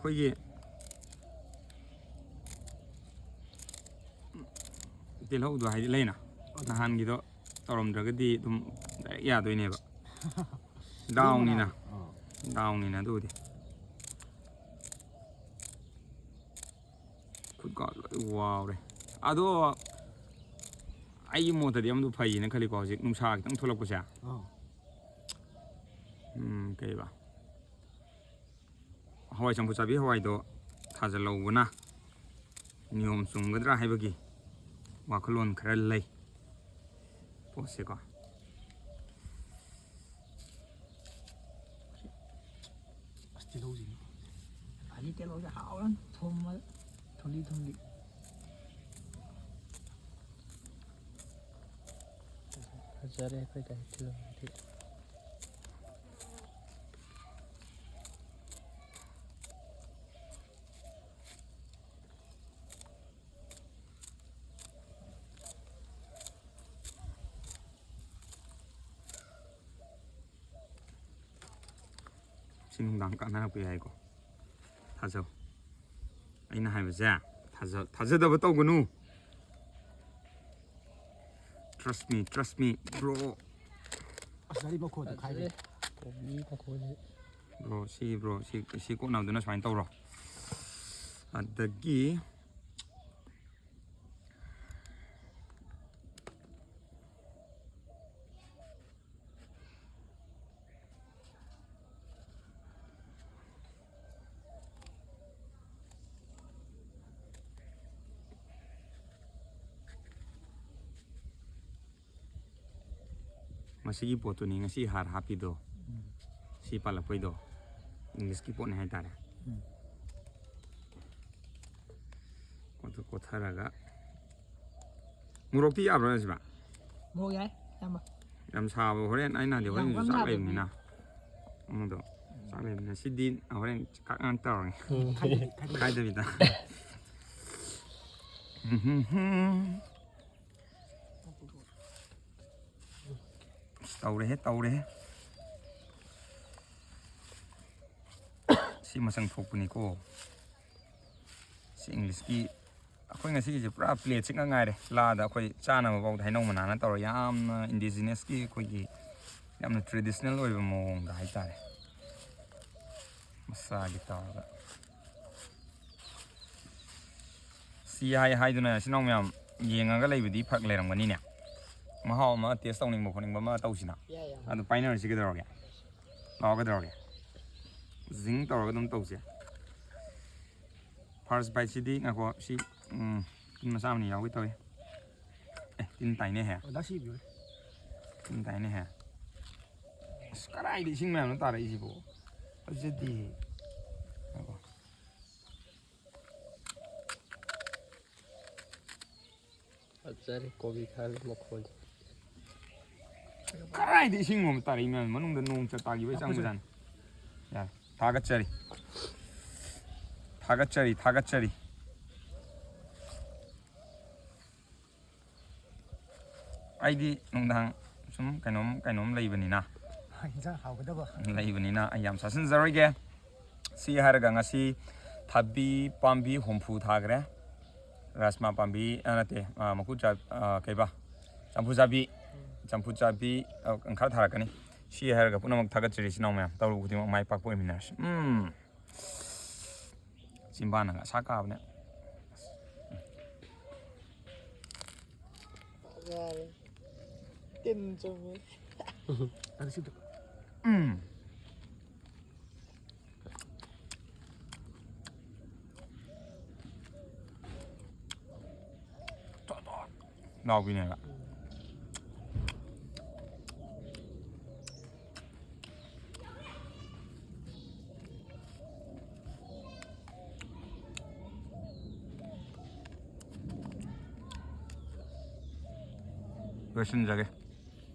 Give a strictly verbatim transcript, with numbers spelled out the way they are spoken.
ꯑꯩꯈꯣꯏꯒꯤ ꯇꯤꯜꯍꯧꯗꯣ ꯍꯥꯏꯗꯤ ꯂꯩꯅ, ꯅꯍꯥꯟꯒꯤꯗꯣ ꯇꯧꯔꯝꯗ꯭ꯔꯒꯗꯤ ꯑꯗꯨꯝ ꯗꯥꯏꯔꯦꯛ ꯌꯥꯗꯣꯏꯅꯦꯕ꯫ ꯗꯥꯎꯅꯤꯅ꯫ ꯑꯥ꯫ ꯗꯥꯎꯅꯤꯅ ꯑꯗꯨꯕꯨꯗꯤ꯫ ꯈꯨꯠꯀ ꯂꯣꯏ ꯋꯥꯎꯔꯦ꯫ ꯑꯗꯣ ꯑꯩꯒꯤ ꯃꯣꯠꯇꯗꯤ ꯑꯃꯗꯣ ꯐꯩꯌꯦꯅ ꯈꯜꯂꯤꯀꯣ, ꯍꯧꯖꯤꯛ ꯅꯨꯡꯁꯥ ꯈꯤꯇꯪ ꯊꯣꯛꯂꯛꯄꯁꯦ꯫ ꯑꯥ꯫ ꯎꯝ, ꯀꯩꯕ? ꯍꯋꯥꯏ ꯆꯝꯐꯨꯠ ꯆꯥꯕꯤ ꯍꯋꯥꯏꯗꯣ ꯊꯥꯖꯤꯜꯍꯧꯕꯅ ꯅꯤꯌꯣꯝ ꯆꯨꯝꯒꯗ꯭ꯔꯥ ꯍꯥꯏꯕꯒꯤ ꯋꯥꯈꯜꯂꯣꯟ ꯈꯔ ꯂꯩ꯫ ꯄꯣꯠꯁꯦꯀꯣ꯫ ꯑꯁ, ꯇꯤꯜꯍꯧꯁꯤꯅꯤ꯫ ꯐꯅꯤ ꯇꯤꯜꯍꯧꯁꯦ ꯍꯥꯎꯔꯅꯤ, ꯊꯨꯝꯃ-, ꯊꯨꯝꯂꯤ ꯊꯨꯝꯂꯤ꯫ ꯐꯖꯔꯦ ꯑꯩꯈꯣꯏ ꯀꯥꯏ ꯇꯤꯜꯍꯧꯗꯤ꯫ ꯁꯤ ꯅꯨꯡꯗꯥꯡ ꯀꯥꯟꯅꯔꯛꯄ ꯌꯥꯏꯀꯣ꯫ ꯊꯥꯖꯧ꯫ ꯑꯩꯅ ꯍꯥꯏꯕꯁꯦ ꯊꯥꯖ-, ꯊꯥꯖꯗꯕ ꯇꯧꯒꯅꯨ꯫ Trust me, trust me, bro꯫ ꯑꯁ, ꯒꯥꯔꯤ ꯃꯈꯣꯟꯗꯣ ꯈꯥꯏꯗꯦ꯫ ꯐꯖꯔꯦ꯫ ꯀꯣꯕꯤ ꯃꯈꯣꯟꯁꯦ꯫ Bro, ꯁꯤ bro, ꯁꯤ, ꯁꯤ ꯀꯣꯛꯅꯕꯗꯨꯅ ꯁꯨꯃꯥꯏꯅ ꯇꯧꯔꯣ꯫ ꯑꯗꯒꯤ ꯃꯁꯤꯒꯤ ꯄꯣꯠꯇꯨꯅꯤ ꯉꯁꯤ ꯍꯥꯔ ꯍꯥꯞꯄꯤꯗꯣ꯫ ꯎꯝ꯫ ꯁꯤ ꯄꯥꯜꯂꯛꯄꯩꯗꯣ꯫ English ꯀꯤ ꯄꯣꯠꯅꯤ ꯍꯥꯏꯇꯥꯔꯦ꯫ ꯎꯝ꯫ ꯀꯣꯠꯊ-, ꯀꯣꯠꯊꯔꯒ꯫ ꯃꯣꯔꯣꯛꯇꯤ ꯌꯥꯕ꯭ꯔꯥ ꯁꯤꯕ? ꯃꯣꯔꯣꯛ ꯌꯥꯏ, ꯏꯌꯥꯝꯕ꯫ ꯌꯥꯝ ꯁꯥꯕ ꯍꯣꯔꯦꯟ, ꯑꯩꯅ ꯍꯥꯏꯗꯤ ꯌꯥꯝ ꯍꯣꯔꯦꯟꯁꯨ ꯀꯟꯅ ꯆꯥꯛ ꯁꯥꯕꯗꯤ ꯂꯩꯕꯅꯤꯅ꯫ ꯑꯃꯗꯣ ꯆꯥꯛ ꯂꯩꯕꯅꯤꯅ꯫ ꯁꯤꯗꯤ ꯍꯣꯔꯦꯟ ꯆꯥꯛ ꯉꯥꯡ ꯇꯧꯔꯒꯦ꯫ ꯎꯝ꯫ ꯈꯥꯏꯗꯕꯤ, ꯈꯥꯏꯗꯕꯤ꯫ ꯀꯥꯏꯗꯕꯤꯗ꯫ ꯑꯁ, ꯇꯧꯔꯦꯍꯦ, ꯇꯧꯔꯦꯍꯦ꯫ ꯁꯤ ꯃꯆꯪ ꯊꯣꯛꯄꯅꯤꯀꯣ꯫ ꯁꯤ ꯏꯪꯂꯤꯁꯀꯤ, ꯑꯩꯈꯣꯏ ꯉꯁꯤꯒꯤꯁꯦ ꯄꯨꯔꯥ ꯄ꯭ꯂꯦꯠꯁꯤ ꯉꯥꯛ ꯉꯥꯏꯔꯦ꯫ ꯂꯥꯗ ꯑꯩꯈꯣꯏ ꯆꯥꯅꯕ ꯐꯥꯎꯗ ꯍꯩꯅꯧ ꯃꯅꯥꯅ ꯇꯧꯔ ꯌꯥꯝꯅ ꯏꯟꯗꯤꯖꯤꯅꯁꯀꯤ ꯑꯩꯈꯣꯏꯒꯤ ꯌꯥꯝꯅ ꯇ꯭ꯔꯦꯗꯤꯁꯅꯦꯜ ꯑꯣꯏꯕ ꯃꯑꯣꯡꯗ ꯍꯥꯏꯇꯥꯔꯦ꯫ ꯃꯁꯥꯒꯤ ꯇꯧꯔꯒ꯫ ꯁꯤ ꯍꯥꯏ ꯍꯥꯏꯗꯨꯅ ꯏꯆꯤꯟ ꯏꯅꯥꯎ ꯃꯌꯥꯝ ꯌꯦꯡꯉꯒ ꯂꯩꯕꯗꯤ ꯐꯔꯛ ꯂꯩꯔꯝꯒꯅꯤꯅꯦ꯫ ꯃꯍꯥꯎ ꯑꯃ ꯇꯦꯁ ꯇꯧꯅꯤꯡꯕ ꯈꯣꯠꯅꯤꯡꯕ ꯑꯃ ꯇꯧꯁꯤꯅ꯫ ꯌꯥꯏ, ꯌꯥꯏ꯫ ꯑꯗꯨ ꯄꯥꯏꯅꯔꯁꯤ ꯀꯩꯗꯧꯔꯒꯦ? ꯂꯥꯛꯑꯣ ꯀꯩꯗꯧꯔꯒꯦ? ꯖꯤꯡ ꯇꯧꯔꯒ ꯑꯗꯨꯝ ꯇꯧꯁꯦ꯫ ꯐꯥꯔꯁ ꯕꯥꯏꯠꯁꯤꯗꯤ ꯉꯥꯏꯈꯣ, ꯁꯤ, ꯎꯝ, ꯇꯤꯟ ꯃꯆꯥ ꯑꯃꯅꯤ ꯌꯥꯎꯒꯦ ꯇꯧꯋꯦ꯫ ꯑꯦ, ꯇꯤꯟ ꯇꯥꯏꯅꯦꯍꯦ꯫ ꯑꯣ, ꯗꯥ ꯁꯤꯕꯤꯌꯨ꯫ ꯇꯤꯟ ꯇꯥꯏꯅꯦꯍꯦ꯫ ꯑꯁ, ꯀꯔꯥꯏꯗ ꯏꯁꯤꯡ ꯃꯌꯥꯝꯅꯣ ꯇꯥꯔꯛꯏꯁꯤꯕꯣ? ꯐꯖꯗꯦꯍꯦ꯫ ꯉꯥꯏꯈꯣ꯫ ꯐꯖꯔꯦ ꯀꯣꯕꯤ ꯈꯥꯏꯕ ꯃꯈꯣꯜ꯫ ꯀꯔꯥꯏꯗ ꯏꯁꯤꯡ ꯑꯃ ꯇꯥꯔꯛꯏ ꯃꯌꯥꯝ ꯃꯅꯨꯡꯗ ꯅꯣꯡ ꯆꯠ ꯇꯥꯈꯤꯕꯩ ꯆꯪꯕꯖꯥꯠꯅꯤ꯫ ꯌꯥꯔꯦ꯫ ꯊꯥꯒꯠꯆꯔꯤ꯫ ꯊꯥꯒꯠꯆꯔꯤ, ꯊꯥꯒꯠꯆꯔꯤ꯫ ꯑꯩꯗꯤ ꯅꯨꯡꯗꯥꯡ ꯁꯨꯝ ꯀꯩꯅꯣꯝ, ꯀꯩꯅꯣꯝ ꯂꯩꯕꯅꯤꯅ, ꯏꯟꯁꯥꯡ ꯍꯥꯎꯒꯗꯕ꯫ ꯂꯩꯕꯅꯤꯅ ꯑꯩ ꯌꯥꯝ ꯆꯥꯁꯤꯟꯖꯔꯣꯏꯒꯦ꯫ ꯁꯤ ꯍꯥꯏꯔꯒ ꯉꯁꯤ ꯊꯕꯤ ꯄꯥꯝꯕꯤ ꯍꯨꯝꯐꯨ ꯊꯥꯈ꯭ꯔꯦ, ꯔꯥꯖꯃꯥ ꯄꯥꯝꯕꯤ, ꯑ, ꯅꯠꯇꯦ, ꯑ, ꯃꯀꯨ ꯆꯥ-, ꯑ, ꯀꯩꯕ? ꯆꯝꯐꯨ ꯆꯥꯕꯤ꯫ ꯆꯝꯐꯨ ꯆꯥꯕꯤ, ꯑ, ꯈꯔ ꯊꯥꯔꯛꯀꯅꯤ꯫ ꯁꯤ ꯍꯥꯏꯔꯒ ꯄꯨꯝꯅꯃꯛ ꯊꯥꯒꯠꯆꯔꯤ ꯏꯆꯤꯟ ꯏꯅꯥꯎ ꯃꯌꯥꯝ꯫ ꯇꯧꯔꯨ ꯈꯨꯗꯤꯡꯃꯛ ꯃꯥꯏ ꯄꯥꯛꯄ ꯑꯣꯏꯃꯤꯟꯅꯔꯁꯤ꯫ ꯎꯝ꯫ ꯆꯤꯝꯕꯥꯟꯅꯒ ꯑꯁꯥ ꯀꯥꯕꯅꯦ꯫ ꯌꯥꯔꯦ꯫ ꯇꯤꯟ ꯆꯨꯝꯃꯦ꯫ ꯎꯝ꯫ ꯂꯥꯎꯕꯤꯅꯦꯕ꯫ ꯂꯣꯏꯁꯤꯟꯖꯒꯦ꯫